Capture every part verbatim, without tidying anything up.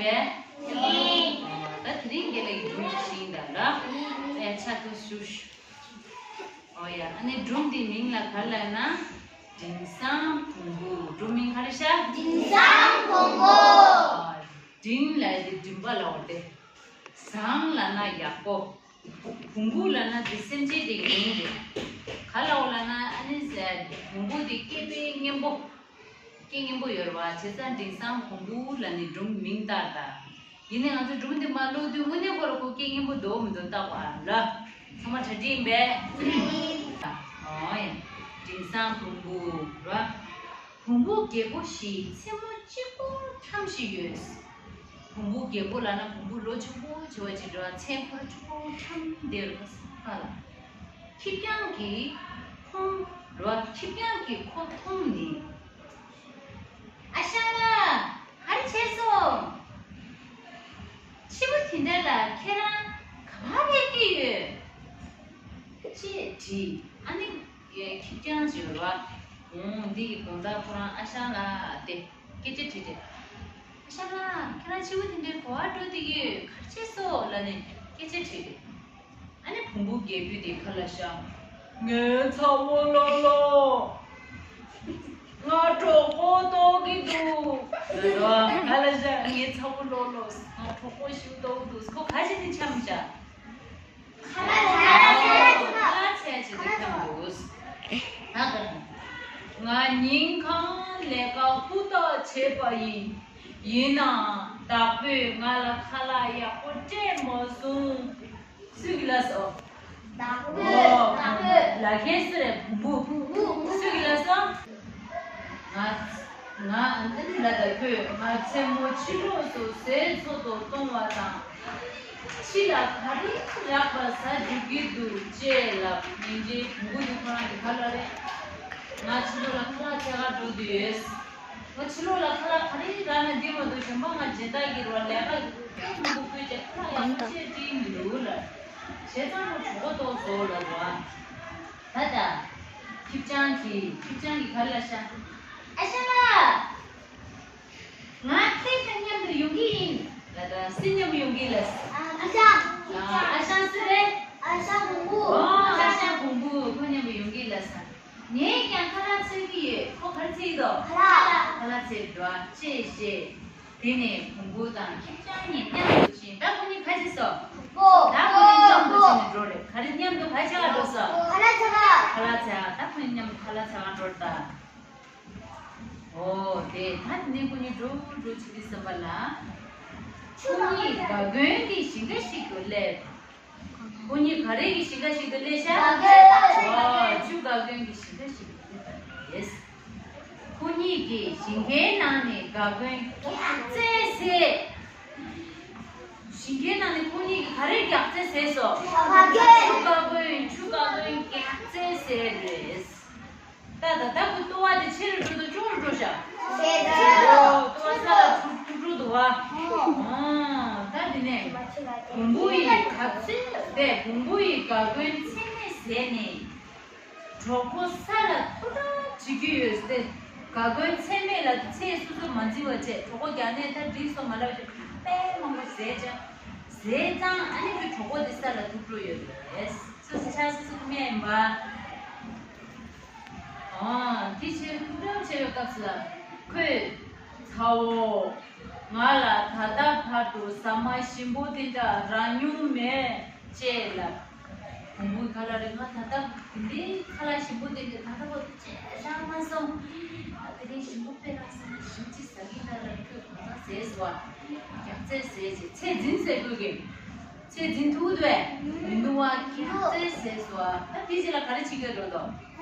ད་དེ་རིང་དགེ་ལེགས་སྒྲུང་ཞིག་ཤེས་ཡིན་ད་ལ། ཨེ་ཆ་ཐུག་ཞུ་ཞུ། ཨོ་ཡ། ཨ་ནི་སྒྲུང་འདི་མིང་ལ་ག་ལབ་ན། དྲིན་བཟང་བོང་བུ། སྒྲུང་མིང་ག་རེ་ཤག་དྲིན་བཟང་བོང་བུ། ཨ། དྲིན་ལབ་དེ་མགྲིན་པ་ལ་འོ་དེ། བཟང་ལབ་ན་ཡག་པོ། བོང་བུ་ལབ་ན་དེ་སེམས་ཅན་དེ་ཡིན་ཏེ། ག་ལ་འོ་ལབ་ན་ཨ་ནི་བོང་བུ་དེ་སྐད་དཔེ་སྙན་པོ། སྐད་སྙན་པོ་ཡོད་རེད་བ། བྱས་ཙང་དྲིན་བཟང་བོང་བུ་ལབ་ནས་སྒྲུང་མིང་བཏགས་ད། ཡིན་ནའི་ང་ཚོ་སྒྲུང་འདི་མ་ཀློག་དུས་དངོས་གནས་ཁོ་ར་ཁོ་སྐད་སྙན་པོ་འདུག་མི་འདུག་བལྟ་དགོས་ཨ་ལ། ཚང་མ་གྲ་སྒྲིག་ཡིན་པས། ཨོ་ཡ། དྲིན་བཟང་བོང་བུ་ར། བོང་བུ་རྒད་པོ་ཞིག་མཚན་མོ་གཅིག་པོ་ཁྲམ་ཞིག་ཡོད། བོང་བུ་རྒད་པོ་ལབ་ན་བོང་བུ་ལོ་ཆུང་པོ་བྱེད་པ་ཅིག་འདྲ་བ། མཚན་ཁོ་ར་གཅིག་པོ་ཁྲམ་བསྡད་རེད་པ་ས་ཁ་ལ། ཁྱི་རྐྱང་གིས་ཁོང་ར། ཁྱི་རྐྱང་གིས་ཁོ་མཐོང་ནས། ཨ་ཞང་ལགས། ག་རེ་བྱས་སོང་། ཕྱི་པོ་དེ་འདྲ་ལ་ཁྱེད་རང་ག་པར་ཕེབས་ཀྱི་ཡོད། ཅེས་དྲིས། ཨ་ནི་ཁྱི་རྐྱང་ཅིག་ཡོད་རེད་བ། འོང་འདི་ཡི་དགོང་དག་ཁོ་རང་ཨ་ཞང་ལགས་དེ་སྐད་ཆ་དྲིས་ཏེ། ཨ་ཞང་ལགས། ཁྱེད་རང་ཕྱི་པོ་དེ་འདྲའི་ག་པར་འགྲོ་བསྡད་ཀྱི་ཡོད། ག་རེ་བྱས་སོང་ལབ་ནས་སྐད་ཆ་དྲིས་ཏེ། ཨ་ནི་བོང་བུ་རྒད་པོས་དེ་ག་ལབ་ཤག་ངའི་ཚ་བོ་ལོ་ལོ། ང་གྲོད་ཁོག་ལྟོགས་ཀྱི་འདུག་ལོ་ལོ། ག་ལབ་ཤག་ངའི་ཚ་བོ་ལོ་ལོ། ང་གྲོད་ཁོག་ཞེ་པོ་ལྟོགས་འདུག་ཁོ་ག་བྱས་ནས་འཁྱམས་ཤག་ཁ་ལག་ཁ་ལག་ཁ་ལག་ཁ་ལག་བྱས་ནས་འཁྱམས་འདུག་ད་ག་ང་ཉིན་གང་ལས་ཀ་ཧུར་ཐག་བྱས་པ་ཡིན། ཡིན་ནའང་བདག་པོས་ང་ལ་ཁ་ལག་ཡག་པོ་སྤྲད་མ་སོང་། སུས་ཀྱིས་ལབ་སོང་། བདག་པོས། ཨོ། བདག་པོས། ལབ་མཁན་སུ་རེད། བོང་བུ། བོང་བུ། སུས་ཀྱིས་ལབ་སོང་། ང་ང་འདི་ནི་ལབ་ད་ཁོས། ང་མཚན་མོ་ཕྱི་ལོགས་སུ་ཟས་འཚོལ་དུ་གཏོང་བ་དང་། ཕྱི་ལ་ག་རེ་རག་པ་ཟ་འཇུག་གི་འདུག་ཅེས་ལབ། ཉིན་རྗེས་བོང་བུ་དེ་ཁོ་རང་གིས་ག་ལབ་རེད། ང་ཕྱི་ལོགས་ལ་ཁ་ལག་འཚོལ་ག་འགྲོ་འདོད་ཡོད། ང་ཕྱི་ལོགས་ལ་ཁ་ལག་ག་རེ་རག་ན་འགྲིག་མ་འདུག་གཞན་པ་ང་སྦྱིན་བདག་གི་རོགས་ལས་ཀ་ཡོད་མི་འདུག་ཁོས་ཀྱང་ཁ་ལག་ཡག་པོ་ཅིག་སྤྲད་མི་འདུག་ལ། བྱས་ཙང་ཁོ་གྲོད་ཁོག་ལྟོགས་སོང་ལབ་རོགས། ད་ད། ཁྱི་སྤྱང་གིས། ཁྱི་སྤྱང་གིས་ག་རེ་ལབ་ཤག་ཨ་ཞང་ལགས། ང་ཁྱེད་དང་མཉམ་དུ་ཡོང་གི་ཡིན། ལ་ད་སུ་མཉམ་པོ་ཡོང་གི་ལབ། ཨ་ཞང་། ཨ་ཞང་སུ་རེད། ཨ་ཞང་བོང་བུ། ཨོ། ཨ་ཞང་བོང་བུ་ཁོ་མཉམ་པོ་ཡོང་གི་ལབ་ས། ངས་ཀྱང་ཁ་ལག་འཚོལ་གྱི་ཡོད། ཁོ་ག་རེ་འཚོལ་གྱི་འདུག་ཁ་ལག་ཁ་ལག་འཚོལ་འགྲོ་ཅེས་བཤད། དེ་ནས་བོང་བུ་དང་ཁྱི་སྤྱང་གཉིས་མཉམ་དུ་ཕྱིན། ད་ཁོ་གཉིས་ག་བྱས་སོང་། ད་ཁོ་གཉིས་མཉམ་དུ་ཕྱིན་ནས་འགྲོ་རེད། ག་རེ་མཉམ་དུ་ག་བྱེད་ག་འགྲོ་སོང་། ཁ་ལག་འཚོལ་ག་ཁ་ལག་འཚོལ་ག་ད་ཁོ་གཉིས་མཉམ་དུ་ཁ་ལག་འཚོལ་ག་འགྲོ་རེད་ད། ཨོ་དེ་ད་དེ་ནས་ཁོ་གཉིས་འགྲོ་འགྲོ་བྱེད་དུས་ཙམ་པ་ལ། ཁོ་གཉིས་སྒ་གོན་གྱི་ཞིང་ཁ་ཞིག་ཏུ་སླེབས། ཁོ་གཉིས་ག་རེ་གི་ཞིང་ཁ་ཞིག་ཏུ་སླེབས་ཤག་ཨོ་ཆུ་སྒ་གོན་གྱི་ཞིང་ཁ་ཞིག་ཏུ་སླེབས་པ་རེད། ཁོ་གཉིས་ཀྱིས་ཞིང་ཁའི་ནང་ནས་སྒ་གོན་རྒྱགས་ཚད་བཟས། ཞིང་ཁའི་ནང་ནས་ཁོ་གཉིས་ཀྱིས་ག་རེ་རྒྱགས་ཚད་བཟས་སོང་། ཆུ་སྒ་གོན་ཆུ་སྒ་གོན་རྒྱགས་ཚད་བཟས་རེད། ད་ད་ད་ཁོའི་ལྟོ་བ་དེ་ཆེ་རུ་འགྲོ་འདུག་ཆུང་རུ་འགྲོ་ཤག་ཆེ་རུ། ཨོ་ལྟོ་བ་ས་ལ་ཐུག་ཐུག་འགྲོ་འདུག་བ། ཨོ་ད་དེ་ནས་བོང་བུ་ཡི་ག་ཚོད་དེ་བོང་བུ་ཡི་སྒ་གོན་ཚད་མེད་བཟས་ནས་གྲོད་ཁོག་ས་ལ་ཐུག་འདྲ་བྱེད་ཀྱི་ཡོད་དེ། སྒ་གོན་ཚད་མེད་ལ་ཚད་སོ་སོ་མ་འཛིན་པ་བྱས་གྲོད་ཁོག་རྒྱགས་ནས་ད་འགྲིག་སོང་མ་ལབ་ཅིག་དཔེ་མང་པོ་བཟས་ཅིང་བཟས་ཙང་ཨ་ནི་ཁོའི་གྲོད་ཁོག་དེ་ས་ལ་ཐུག་འགྲོ་ཡོད་རེད། སོ་སོ་ཆ་སོ་སོ་ཀུ་མེད་ཡིན་པ། ཨ། དེ་ཕྱིར་ཐུགས་འགྲམ་བྱས་པའི་སྐབས་སུ་ལ་ཁོས། ཚ་བོ། ང་ལ་ད་ལྟ་བར་དུ་ཟ་མ་ཞིམ་པོ་དེ་འདྲ་རག་མྱོང་མེད་ཅེས་ལབ། བོང་བུའི་ཁ་ལག་རེད། ང་ད་ལྟ་འདིའི་ཁ་ལག་ཞིམ་པོ་དེ་འདྲ་ད་ལྟ་བར་དུ་ཅི་ཡང་རག་མ་སོང་། ད་དེ་རིང་ཞིམ་པོ་དཔེ་རག་སོང་། ཞིམ་ཅིག་ཟ་གི་ཡིན་ད་ལབ། ཁོས་གང་ཟག་ཟས་སོ། རྒྱགས་ཚད་ཟས་ཅེས་ཚད་འཛིན་ཟེར་དགོས་ཀྱི། ཚད་འཛིན་ཐུབ་འདུག་པས། མི་འདུག་པ། རྒྱགས་ཚད་ཟས་སོ། ད་དེ་རྗེས་ལ་ག་རེ་བྱེད་ཀྱི་འགྲོ་འདུག་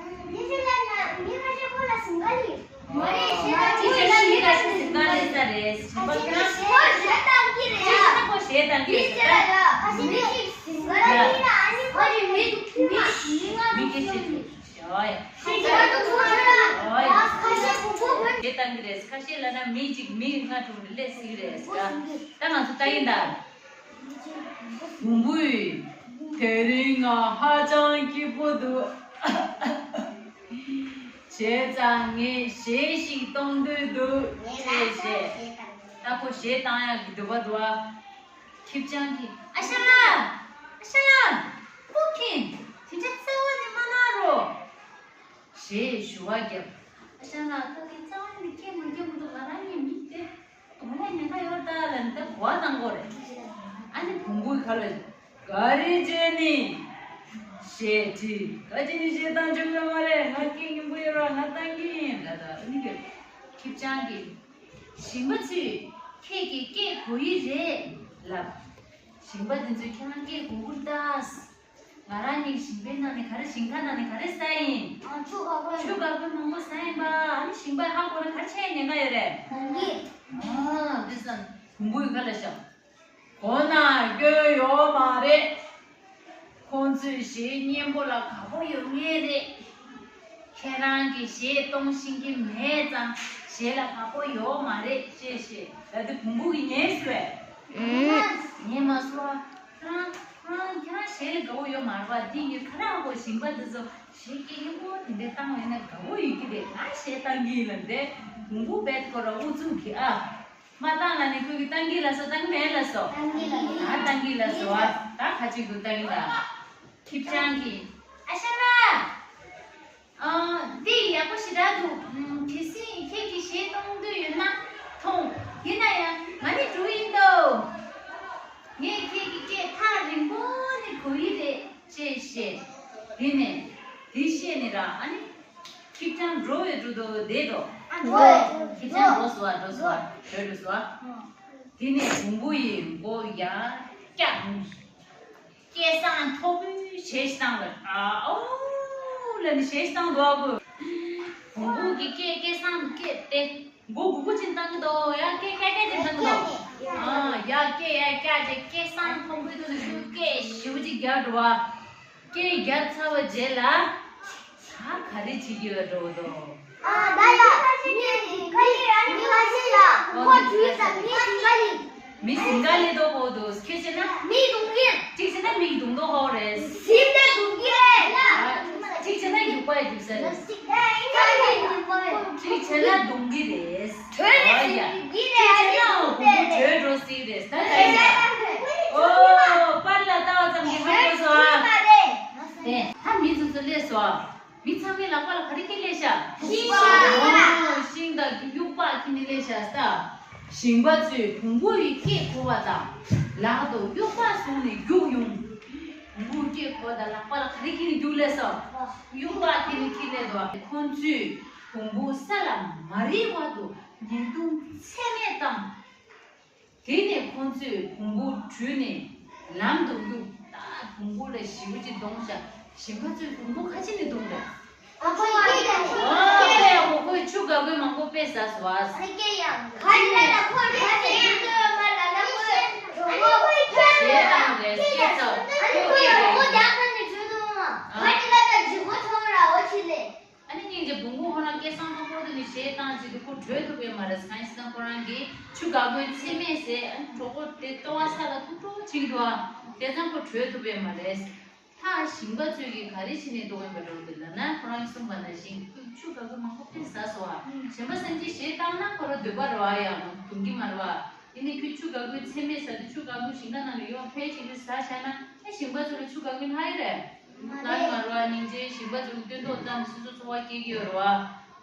དེ་རྗེས་ལ་ན་མི་ཁ་ཤས་ཁོ་ལ་ཟིང་ག་ལི། མོ་རེ་ཞེ་དྲག་ཅི་ཅི་ཞིག་ལ་ཞིག་ཟིང་ག་ལི་ས་རེད། གཞན་པ་ཁྱེད་རང་ཁོ་ཞེ་བཏང་གི་རེད། ཅི་ཞིག་ཁོ་ཞེ་བཏང་གི་རེད། དེ་རྗེས་ལ་ཡ་ཁ་ཤས་མི་ཞིག་ཟིང་ག་ལི་ལ་ཨ་ནི་ཁོ་རེ་མི་མི་མི་ང་མི་སྐད་ཆ་ཞིག་ཞོ་ཡ། ཞེ་དྲག་ཏུ་ཁོ་ལ་ཡ་ཁ་ཤས་ཁོ་ཁོ་ཁོ་ཞེ་བཏང་གི་རེད། ཁ་ཤས་ལ་ན་མི་གཅིག་མི་ལྔ་དྲུག་རེ་སླེབས་སྲིད་ཀྱི་རེད། ད་ང་ཚོ་ལྟ་ཡིན་ད། བོང་བུས། དེ་རིང་ང་ཧ་ཅང་སྐྱིད་པོ་འདུག་བྱས་ཙང་ངས་གཞས་ཤིག་གཏོང་འདོད་འདུག་ཅེས་བཤད། ད་ཁོ་གཞས་བཏང་ཡག་གི་འདོད་པ་འདུག་ཨ། ཁྱི་སྤྱང་གིས། ཨ་ཤ་ལགས། ཨ་ཤ་ལགས། ཁོ་ཁྱེད་དེ་འདྲ་རྩ་བ་ནས་མ་གནང་རོགས། ཞེས་ཞུ་བ་བརྒྱབ། ཨ་ཤ་ལགས་ཁོ་གིས་རྩ་བ་ནས་སྐད་མ་རྒྱབ་མི་འདུག་ང་རང་ཉིད་མི་དེ། དོ་ལ་ཉེན་ཁ་ཡོད་ད་ལབ་ནས་ད་གོ་བ་བཏང་གོ་རེད། ཨ་ནི་བོང་བུའི་ཁ་ལ། ག་རེ་བྱས་ནི། ཞེས་དྲིས། ག་ཅི་ནི་གཞས་བཏང་བཅུག་ཡོད་མ་རེད། ང་སྐད་སྙན་པོ་ཡོད་ར་ང་བཏང་གི་ཡིན་ད་ད་ཨ་ནི་གི། ཁྱི་སྤྱང་གིས། ཞིང་པ་ཚོས་ཁྱེད་ཀྱི་སྐད་གོ་ཡི་རེད་ལབ། ཞིང་པ་དེ་ཚོས་ཁྱེད་རང་སྐད་གོ་གི་རེད་ད། ང་རང་གཉིས་ཞིང་པའི་ནང་ནས་ག་རེ་ཞིང་ཁ་ནང་ནས་ག་རེ་ཟ་ཡིན། ཨ་ཆུ་འགག་པོ། ཆུ་འགག་པོ་མང་པོ་ཟ་ཡིན་པ། ཨ་ནི་ཞིང་པ་ཧ་གོ་ན་ག་རེ་བྱས་ཉེན་ཁ་ཡོད་རེད། ནང་གི། ཨ་དེ་ཙམ་བོང་བུའི་ཁ་ལ་བཞག་གོ་ན་སྐྱོན་ཡོད་མ་རེད། ཁོང་ཚོས་གཞས་སྙན་པོ་ལ་དགའ་པོ་ཡོད་ངེས་རེད། ཁྱེད་རང་གིས་གཞས་གཏོང་ཤེས་ཀྱི་མེད་ཙང་གཞས་ལ་དགའ་པོ་ཡོད་མ་རེད་ཅེས་བཤད། ད་དེ་བོང་བུ་གིས་ཉན་སོང་བས། ཉན་མ་སོང་བ། ཁྱེད་རང་ཁྱེད་རང་ཁྱེད་རང་གཞས་ལ་དགའ་པོ་ཡོད་མ་རེད་པ། འདི་ཡིན་ཁ་རག་གོ་ཞིང་པ་འདི་ཚོ་གཞས་སྐད་སྙན་པོ་དེ་འདྲ་བཏང་བས་ན་དགའ་པོ་ཡོད་ཀྱི་རེད། ང་གཞས་བཏང་གི་ཡིན་ལབ་དེ་བོང་བུ་བས་ཁོ་ར་ཨུ་ཚུགས་གི་ཨ། མ་བཏང་ལ་ནི་ཁོས་ཀྱི་བཏང་གི་ལ་སོ་བཏང་གི་མེད་ལ་སོ། ད་བཏང་གི་ལ་སོ་ཨ། ད་ཁ་ཅིག་ཏུ་བཏང་གི་ལ། ཁྱི་སྤྱང་གིས། ཨ་ཤ་ལགས། ཨ། འདི་ཡག་པོ་ཞེ་དྲག་འདུག་ཨུམ། གལ་སྲིད་ཁྱེད་ཀྱིས་གཞས་གཏོང་འདོད་ཡོད་ན་ཐོངས། ཡིན་ན་ཡང་ང་ནི་འགྲོ་ཡིན་དོ། ངས་ཁྱེད་ཀྱི་སྐད་ཐག་རིང་པོ་ནས་གོ་ཡི་རེད་ཅེས་བཤད། དེ་ནས་དེ་བཤད་ནས་ར་ཨ་ནི། ཁྱི་སྤྱང་འགྲོ་བའི་འགྲོ་དོ་བསྡད་དོ། ཨ་འགྲོ། ཁྱི་སྤྱང་འགྲོ་སོང་ཨ། འགྲོ་སོང་ཨ། བྲོས་འགྲོ་སོང་ཨ། དེ་ནས་བོང་བུ་ཡིས་མགོ་ཡར་བཀྱག་སྐད་གསང་མཐོ་པོའི་གཞས་ཤིག་བཏང་ལ། ཨ་ཨོ་ལབ་ནས་གཞས་ཤིག་བཏང་འདུག་ཨ་ཁོས། བོང་བུ་གི་སྐད་སྐད་གསང་སྐད་དེ་མགོ་གུག་གུག་ཅིག་བཏང་གི་འདུག་ཡ་སྐད་ཀྱག་ཀྱག་ཅིག་བཏང་གི་འདུག་ཨ་ཡ་སྐད་ཡ་ཀྱག་ཅིག་སྐད་གསང་མཐོ་པོའི་ཐོག་ནས་ཁོས་སྐད་ཞེ་པོ་ཅིག་རྒྱག་འགྲོ་བ། སྐད་རྒྱག་ཚར་བའི་རྗེས་ལ། ད་ག་རེ་བྱེད་ཀྱི་ཡོད་འགྲོ་འདུག་ཨ་ད་ཡ། མི་ག་ལེ་ཨ་ནི་ག་ཤེད་ཡ། ཁོ་བྲོས་ཙང་མི་ཟིང་ག་ལེ། མི་ཟིང་ག་ལེ་འདུག་གོ་འདུག་ཁྱེད་བྱས་ན། མིག་གདུང་གི། གཅིག་བྱས་ན་མིག་གདུང་མདོག་ཁ་པོ་རེད། སེམས་ལ་གདུང་གི་རེད། ཨ་གཅིག་བྱས་ན་རྒྱུག་པ་རྒྱུག་ས་རེད། གཅིག་བྱས་ན་གདུང་གི་རེད། བྲོས་རེད། ཨ་ཡ། སེམས་ལ་གདུང་གི་རེད། གཅིག་བྱས་ན་བོང་བུ་བྲོས་འགྲོ་སྲིད་རེད། ད་ད་ཡ། ཨོ་པར་ལ་ལྟ་བ་ཙམ་གྱིས་མ་གོ་སོང་ཨ། དེ་ད་མི་ཚོ་ཚོ་སླེབས་སོང་ཨ། མི་ཚང་མའི་ལག་པ་ལ་ག་རེ་འཁྱེར་སླེབས་ཤག་ཤིང་པ། ཨོ་ཤིང་དང་གཡུག་པ་འཁྱེར་ནས་སླེབས་ཤག་ས། ཞིང་པ་ཚོས་བོང་བུ་ཡི་སྐད་གོ་བ་དང་ལག་ཏུ་གཡུག་པ་བཟུང་ནས་རྒྱུགས་ཡོང་། བོང་བུའི་སྐད་གོ་བ་དང་ལག་པ་ལ་ག་རེ་འཁྱེར་ནས་རྒྱུགས་སླེབས་སོང་། གཡུག་པ་འཁྱེར་ནས་འཁྱེར་སླེབས་འདུག་ཁོང་ཚོས་བོང་བུ་ས་ལ་མ་རིལ་བར་དུ་ཉེས་རྡུང་ཚད་མེད་བཏང་། དེ་ནས་ཁོང་ཚོས་བོང་བུ་དྲུད་ནས་ལམ་དུ་གཡུགས། ད་བོང་བུ་ལ་ཞེ་པོ་ཅིག་གདུང་ཤག་ཞིང་པ་ཚོས་བོང་བུ་ག་ཅི་ནས་བརྡུངས་རེད། ཨ་ཁོ་སྐད་ཡང་ཨ་ཁོ་ཁོས་ཆུ་འགག་པའི་མང་པོ་དཔེ་ཟ་སོང་ཨ། ཨ་སྐད་ཡང་ག་ཅི་ལ་ཁོ་རེད་ཟེར་ཡོད་དོ་མ་ལ་ལ་ཁོས་གཞས་བཏང་རེད་སྐད་ཚ་ཁོས་སྐད་རེད། ཨ་ཁོ་རྒྱག་ཁ་ནས་བྲོས་འདུག་ཨ་ཁ་ཅི་ལ་ད་ཇི་གོ་ཚོང་ར་འོ་ཆི་ལེ། ཨ་ནི་སྙིང་རྗེ་བོང་བུ་ཁོ་རང་སྐད་གསང་མཐོ་པོ་དེ་ནས་གཞས་བཏང་བྱེད་དུས་ཁོ་བྲོས་ཐུབ་ཡོད་མ་རེད། གང་ཡིན་ཟེར་ན་ཁོ་རང་གིས་ཆུ་འགག་པའི་ཚད་མེད་ཟེར་ཨ་ནི་གྲོད་ཁོག་དེ་ལྟོ་བ་ས་ལ་ཐུག་འགྲོ་བྱེད་ཀྱི་འདུག་ཨ། དེ་ཙང་ཁོ་བྲོས་ཐུབ་ཡོད་མ་རེད། ད་ཞིང་པ་ཚོས་ཀྱིས་ག་རེ་བྱས་ནས་བརྡུངས་ཡོད་པ་འདྲ་བོ་འདུག་ལབ་ན་ཁོ་རང་གིས་གསུངས་པ་ནང་བཞིན་ཁོས་ཆུ་འགག་པའི་མང་པོ་དཔེ་ཟ་སོང་ཨ། གཞན་པ་སེམས་ཅན་གཞས་བཏང་ན་ཁོ་རང་འདོད་པ་རེད་བ། ཡང་བརྡུང་གི་མ་རེད་བ། དེ་ནས་ཁོས་ཆུ་འགག་པའི་ཚད་མེད་ཟ་དུས་ཆུ་འགག་པའི་ཞིང་ཁ་ནང་ལ་ཡོང་ཕལ་ཆེར་ཁོས་ཟ་བཞག་ན་ཨེ་ཞིང་པ་ཚོ་ལ་ཆུ་འགག་གི་ལྷག་ཡོད་རེད། ལྷག་ཡོད་མ་རེད་བ། སྙིང་རྗེ་ཞིང་པ་ཚོ་གི་སྟོན་ཐོག་བཏང་ནས་སོ་སོ་འཚོ་བ་སྐྱེལ་གྱི་ཡོད་རེད་བ།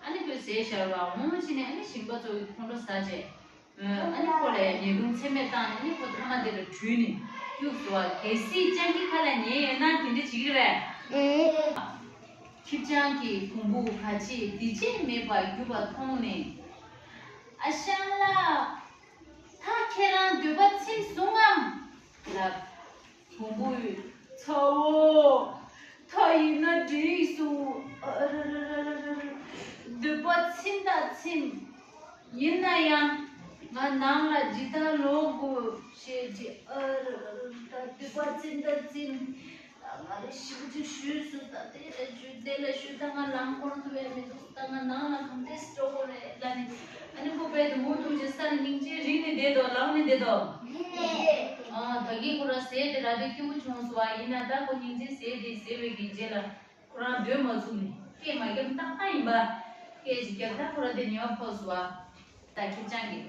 ཨ་ནི་ཁོས་ཟས་བཞག་རེད་བ། འོང་བྱས་ནས་ཨ་ནི་ཞིང་པ་ཚོ་གི་ཁོང་ཁྲོ་ཟ་བྱས། ཨ་ནི་ཁོ་ལ་ཉེས་རྡུང་ཚད་མེད་བཏང་ནས་ཨ་ནི་ཁོ་མཐའ་མ་དེ་ལ་དྲུད་ནས་གཡུགས་སོང་བ། གལ་སྲིད་སྤྱང་ཀི་ཁ་ལ་ཉན་ཡོད་ན་དེ་འདྲ་བྱེད་ཀྱི་རེད་པས། ཁྱི་སྤྱང་གིས་བོང་བུ་ག་ཅི་དེ་ཅི་མེད་པར་རྒྱུག་པ་མཐོང་ནས། ཨ་ཞང་ལགས། ད་ཁྱེད་རང་འདོད་པ་ཚིམས་སོང་ངམ། ལབ། བོང་བུས། ཚ་བོ། ད་ཡིན་ན་འགྲིག་སོང་། ཨ་ར་ར་ར་ར་ར། འདོད་པ་ཚིམས་ད་ཚིམས། ཡིན་ན་ཡང་། ང་ནང་ལ་ཇི་ལྟར་ལོག་དགོས་ཞེས་དྲིས། ཨ་ར་ར་ར། ད་འདོད་པ་ཚིམས་ད་ཚིམས། ད་ང་ལ་ཞེ་པོ་ཅིག་ཞུས་སོང་། ད་དེ་ལ་ཞུ་དེ་ལ་ཞུ། ད་ང་ལངས་འཁོར་ཐུབ་ཡ་མི་འདུག་ད་ང་ནང་ལ་གང་འདྲས་སེ་འགྲོ་དགོས་རེད་ལབ་ནས། ཨ་ནི་ཁོ་རྦད་དེ་མུ་མཐུད་ཅིག་ས་ནས་སྙིང་རྗེ་རིང་ནས་བསྡད་དོ། ལངས་ནས་བསྡད་དོ། ཨ་ད་གིན་ཁོ་རང་ཟས་དེ་རག་དུས་སྐྱིད་པོ་བྱུང་སོང་བ། ཡིན་ན་ད་ཁོ་སྙིང་རྗེ་ཟས་དེ་ཟས་པའི་གི་རྗེས་ལ་ཁོ་རང་སྡོད་མ་ཚུགས་ནས་སྐད་མ་བརྒྱབ། ཏག་ཏག་ཡིན་པ། སྐད་ཅིག་བརྒྱབ་ད་ཁོ་རང་དེ་ཉེ་བར་ཕོག་སོང་བ། ད་ཁྱི་སྤྱང་གིས།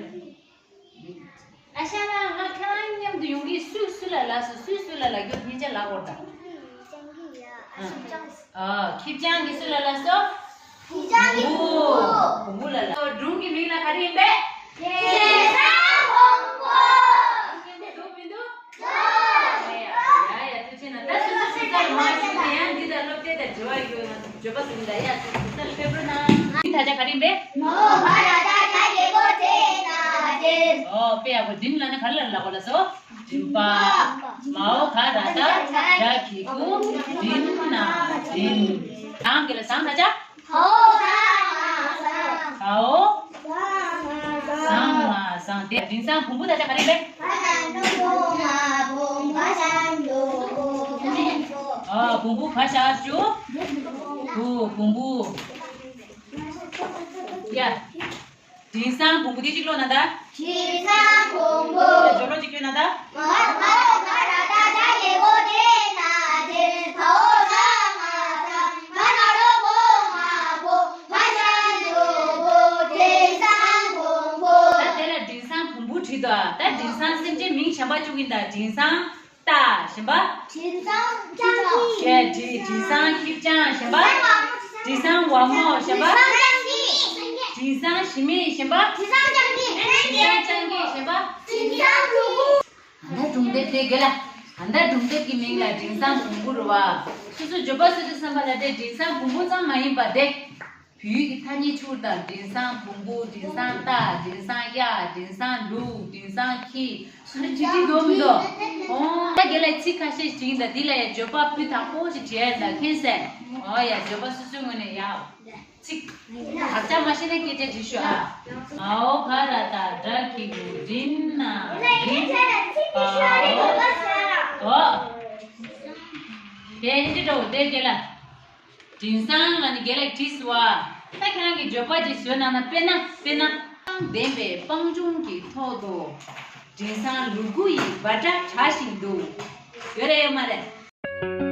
ཨ་ཤ་ལགས། ང་ཁྱེད་རང་མཉམ་དུ་ཡོང་གི། སུས་སུ་ལ་ལབ་སོང་། སུས་སུ་ལ་ལབ་རྒྱུ་སྙིང་རྗེ་ལབ་དགོས་ད། ཨ། ཨ། ཁྱི་སྤྱང་གིས་སུ་ལ་ལབ་སོང་། ཁྱི་སྤྱང་གིས་བུ་བུ། བུ་ལ་ལབ། སྒྲུང་གི་མིང་ལ་ག་རེ་ཡིན་པས། དྲིན་སང་བོང་བུ། འདུག་མི་འདུག་ཡ་ཡ་ཡ། ཐུགས་རྗེ་གནང་། ད་སོ་སོ་སོ་སོར་མར་བཞུགས་ནས་ཡང་འདི་དང་སློབ་དེབ་དང་འབྲེལ་བ་ཡོད་ན་བརྗོད་པ་གསུངས་ད། ཡ། སོ་སོ་སོ་སོར་ཕེབས་རོགས་གནང་། མིང་དག་ཆ་ག་རེ་ཡིན་པས། མ་འོག་ག་ར་བཏགས་གྲ་རྒྱལ་པོ་མགྲིན་ན་མགྲིན། ཨོ། དཔེ་ཡག་པོ། མགྲིན་ལབ་ན་ག་རེ་ལབ་དགོས་ལབ་སོང་། མགྲིན་པ། མ་འོག་ག་ར་བཏགས་གྲ་གི་གུ་མགྲིན་ན་མགྲིན། ཟངས་གི་ལ། ཟངས་དག་ཆ། གའོ། གའོ། ཟངས་ང་ཟངས། དེ་དྲིན་སང་བོང་བུ་དག་ཆ་ག་རེ་རེད། ཨ། བོང་བུ་ག་ཤ་ཞུ། བུ། བོང་བུ། ཡ། དྲིན་སང་བོང་བུ་དེ་གཅིག་ཀློག་ན་ད། དྲིན་སང་བོང་བུ། ཇོ་ལོ་གཅིག་ཀློག་ན་ད། མ་འོག་ག་ར་བཏགས་གྲ་རྒྱལ་པོ་མགྲིན་ན་མགྲིན། གའོ་ཟངས་ང་ཟངས། ག་ན་རོ་བོ་ང་བོ། བ་ཞ་འགྲེང་བུ་བུ། དྲིན་སང་བོང་བུ། ད་དེ་ལ་དྲིན་སང་བོང་བུ་བྲིས་འདུག་ད་དྲིན་སང་སེམས་ཅན་མིང་གཞན་པ་བཅུག་གིན་ད། དྲིན་སང་རྟ། གཞན་པ། དྲིན་སང་སྤྱང་ཀི། ཡ། དྲིན། དྲིན་སང་ཁྱི་སྤྱང་། གཞན་པ། དྲིན་སང་ཝ་མོ། གཞན་པ། དྲིན་སང་སྤྱང་ཀི། དྲིན་སང་ཞི་མི། གཞན་པ། དྲིན་སང་སྤྱང་ཀི། དྲིན་སང་སྤྱང་ཀི། གཞན་པ། དྲིན་སང་ཕྲུ་གུ། ཨ་ད་སྒྲུང་དེབ་དེ་དགེ་ལ། ཨ་ད་སྒྲུང་དེབ་ཀྱི་མིང་ལ་དྲིན་སང་བོང་བུ་རེད་བ། སོ་སོ་འབྱོར་པ་སོ་སོའི་བསམ་པ་ལ་དེ་དྲིན་སང་བོང་བུ་ཙམ་མ་ཡིན་པ་དེ། བོད་ཡིག་གི་ཐ་སྙད་ཚུར་དང་། དྲིན་སང་བོང་བུ། དྲིན་སང་རྟ། དྲིན་སང་གཡག་དྲིན་སང་ལུག་དྲིན་སང་ཁྱི། ཨ་ནི་ཅི་ཅི་འདུག་མི་འདུག་ཨོ། ད་དགེ་ལ། ཚིག་ཁ་ཤས་ཅིག་ད་འདི་ལ་ཡ་འབྱོར་པ་ཕུལ་དང་པོ་ཞིག་བྲིས་ཡ་ད་མཁྱེན་གསལ། ཨོ་ཡ། འབྱོར་པ་སོ་སོའི་ངོས་ནས་ཡ། ཚིག་དག་ཆ་མ་ཤེས་ན་སྐད་ཆ་དྲིས་ཤོག་ཨ། མ་འོག་ག་ར་བཏགས་གྲ་གི་གུ་མགྲིན་ན་མགྲིན། ཨོ། དེ་ཨིན་ཇི་འདྲ་བོ་དེ་དགེ་ལ། དྲིན་སང་ལ་ནི་དགེ་ལ་བྲིས་སོང་བ། ད་ཁྱེད་རང་གིས་འབྱོར་པ་ཅིག་བཟོས་གནང་ན། དཔེར་ན། དཔེར་ན། ལྡན་པའི་སྤང་ལྗོངས་ཀྱི་ཐོག་ཏུ། དྲིན་སང་ལུ་གུ་ཡི་འབའ་སྒྲ་གྲགས་བཞིན་དུ། ཡོད་རེད་ཡོད་མ་རེད།